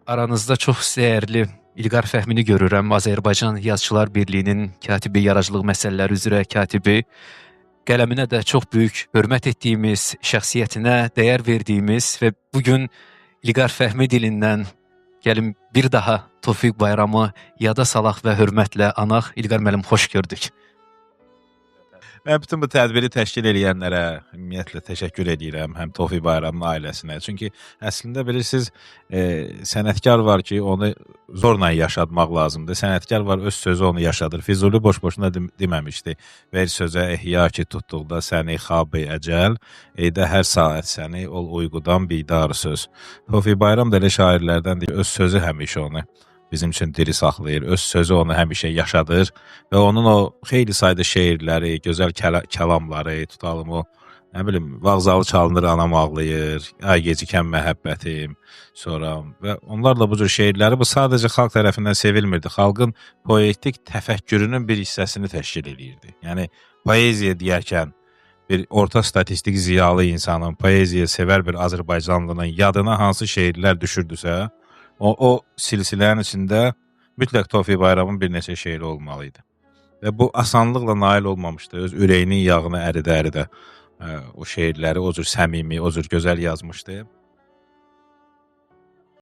Aranızda çox dəyərli İlqar Fəhmini görürəm. Azərbaycan Yazıçılar Birliyinin katibi, yaradıcılıq məsələləri üzrə katibi. Qələminə də çox böyük hörmət etdiyimiz, şəxsiyyətinə dəyər verdiyimiz və bu gün İlqar Fəhmi dilindən gəlin bir daha Tofiq Bayramı yada salaq və hörmətlə anaq. İlqar müəllim, xoş gördük. Mən bütün bu tədbiri təşkil eləyənlərə ümumiyyətlə təşəkkür edirəm, həm Tofiq Bayramın ailəsinə. Çünki əslində bilirsiniz, sənətkar var ki, onu zorla yaşatmaq lazımdır. Sənətkar var, öz sözü onu yaşadır. Füzuli boş-boşuna deməmişdi. Ver sözə ehya ki tutduqda səni xab-ı əcəl, eydə hər saat səni ol uyqudan bidar söz. Tofiq Bayram da elə şairlərdəndir, öz sözü həmişə onu bizim üçün diri saxlayır, öz sözü onu həmişə yaşadır və onun o xeyli sayda şeirləri, gözəl kəlamları, tutalım o, nə bilim, vağzalı çalınır, anam ağlayır, ay gecikən məhəbbətim, sonra və onlarla bu cür şeirləri bu sadəcə xalq tərəfindən sevilmirdi, xalqın poetik təfəkkürünün bir hissəsini təşkil eləyirdi. Yəni, poeziya deyərkən bir orta statistik ziyalı insanın, poeziya sevər bir Azərbaycanlının yadına hansı şeirlər düşürdüsə, o silsilənin içində mütləq Tofiq Bayramın bir neçə şeiri olmalı idi. Və bu asanlıqla nail olmamışdı. Öz ürəyinin yağını əridə-əridə o şeirləri o cür səmimi, o cür gözəl yazmışdı.